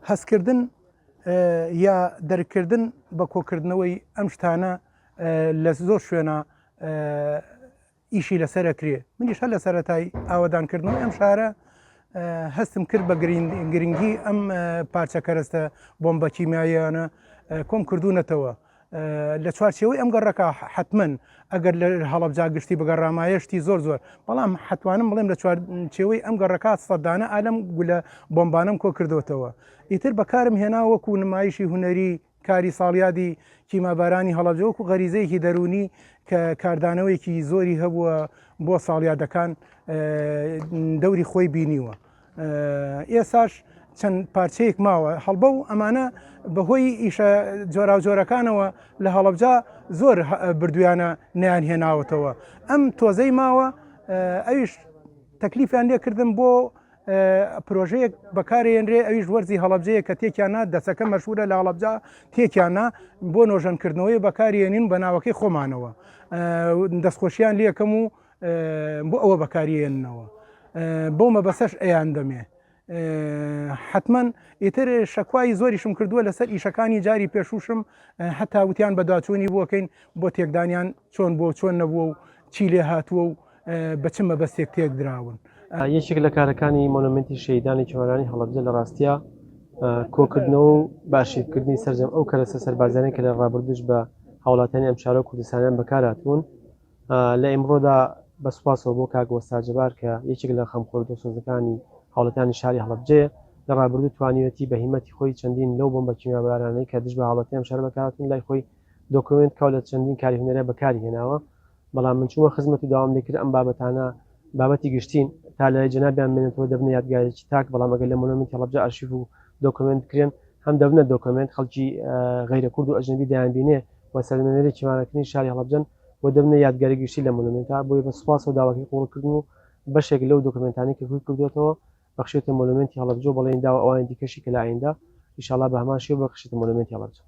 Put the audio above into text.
هەستکردن یا دەرککردن بە کۆکردنەوەی ئەم شتانە لە زۆر شوێنە ئیشی لەسەر ئەکرێ منیش هەر لە سەرەتای ئاوەدانکردنەوەی ئەم شارە هەستم کرد بە گرنگی ئەم پارچە کەرەستە بۆمبە کیمیاییانە کۆم کردوونەتەوە لە چوارچێوەی ئەم گەڕەکە حتمما ئەگەر لە هەڵەبجا گشتی بگەڕامایە شتی زۆر زۆر بەڵام حتوانم بڵێم لە چوارچێوەی ئەم گەڕەکە سەدانە ئالەم گولە بۆمبانم کۆ کردوتەوە ئیتر بەکارم هێنا وەکو نمایشی هونەری کاری ساڵیادی کیمابارانی هەڵەبجە وەکو غەریزەیەکی دەروونی کە کاردانەوەیەکی زۆری هەبووە بۆ ساڵیادەکان دەوری خۆی بینیوە. ئێساش چەند پارچەیەک ماوە هەڵبە و ئەمانە بەهۆی ئیشە جۆراوجۆرەکانەوە لە هەڵەبجە زۆر بردویانە نیان هێناوەتەوە ئەم تۆزەی ماوە ئەویش تەکلیفیان لێکردم بۆ پرۆژەیەک بەکارێنرێ ئەویش وەرزی هەڵەبجەیە کە تێکیاننا دەسەکە مەشهورە لە هەڵەبجە تێکیاننا بۆ نۆژەنکردنەوەی بەکارێنین بە ناوەکەی خۆمانەوە دەستخۆشیان لەکەم و بۆ ئەوە بەکاریێننەوە بۆ مەبەسەش ئەیان دەمێ حتمما ئیتر شەکوای زۆریشم کردووە لەسەر ئیشەکانی جاری پێشوشم هەتا وتیان بەدواچوونی بۆکەین بۆ تێکدانیان چۆن بۆ چۆن نەبووە و چی لێ هاتووە و بە چ مەبەستێک تێکدراون. یەکێک لە کارەکانی مۆنۆمێنتی شەهیدانی کیمیابارانی هەڵەبجە لە ڕاستیا کۆکردنەوە و بە ئەرشیفکردنی سەرجەم ئەو کەرەسە سەربازیانەی کە لە ڕابردووش بە هاوڵاتیانی ئەم شارە و کوردستانیان بەکارهاتوون لە ئیمڕۆدا بە سوپاسەوە بۆ کاک وەستا جەبار کە یەکێک لە خەمخۆر دڵسۆزەکانی هاوڵاتیانی شاری هەڵەبجەیە لە ڕابردوو توانیویەتی بە هیمەتی خۆی چەندین لەو بۆمبە کیمیابارانەی کە دژ بە هاوڵاتیانی ئەم شارە بەکارهاتوون لای خۆی دۆکۆمێنت بکا و لە چەندین کاری هونەریا بەکاری هێناوە بەڵام من چوومە خزمەت و داوام لێکرد ئەم بابەتانە بابەتی گشتین تا لای جەنابیان بمێنێتەوە دەبنە یادگارێکی تاک، بەڵام ئەگەر لە مۆنۆمێنتی هەڵەبجە ئەرشیف و دۆکۆمێنت بکرێن هەم دەبنە دۆکۆمێنت خەڵکی غەیرە کورد و ئەجنەبی دەیانبینێ و سەلمێنەری کیمانەکردنی شاری هەڵەبجەن و دەبنە یادگاری گشتی لە مۆنۆمێنتا، بۆیە بە سوپاسەوە داواکەی قبوڵ کردم و بەشێک لەو دۆکۆمێنتانەی کە کۆی کردووەتەوە بەخشیوەتە مۆنۆمێنتی هەڵەبجە و بەڵێنی داوە ئەوانی دیکەشی کە لە ئایندە ئیشاڵا بە هەمان شێوە ببەخشێتە مۆنۆمێنتی هەڵەبجە.